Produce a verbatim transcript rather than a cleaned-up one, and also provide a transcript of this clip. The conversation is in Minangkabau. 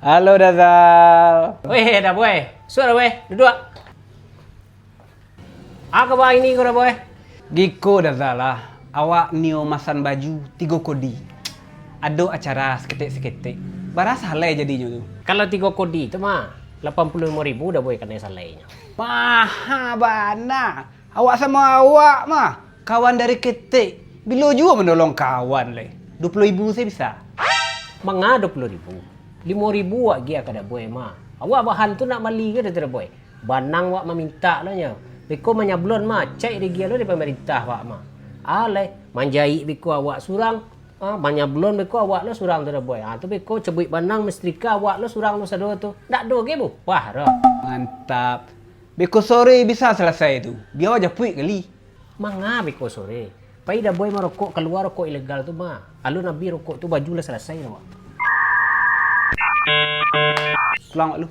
Halo, Dazal. Weh, Da Boy. Suak, Da Boy. Duduak. Apo kaba ini ko, Da Boy? Giko, Dazal lah. Awak nio masan baju tigo kodi. Ado acara saketek-saketek. Bara salai jadinyo tu? Kalau tigo kodi tu mah, lapan puluah limo ribu Da Boy kanai salainyo. Maha bana. Awak samo awak mah, kawan dari ketek. Bilo juo manolong kawan lai. Duo puluah ribu se bisa. Manga duo puluah ribu? Limo ribu wak agiah ka Da Boy mah. Awak bahan tu nak mali ko Da Boy? Banang wak mamintak lo nyo. Beko manyablon mah, cek diagiah lo dek pamarintah wak mah. Alai, manjaik beko awak surang, ah, manyablon beko awak lo surang tu Da Boy. Ah, tu beko cabuik banang, mastrika awak lo surang lo sado tu. Ndak ado ge bupah doh. Mantap. Beko sore bisa salasai tu. Bia japuik kali. Manga beko sore? Pai Da Boy marokok, kalua rokok ilegal tu mah. Alun abih rokok tu, baju lah salasai awak. Pulang wak lu.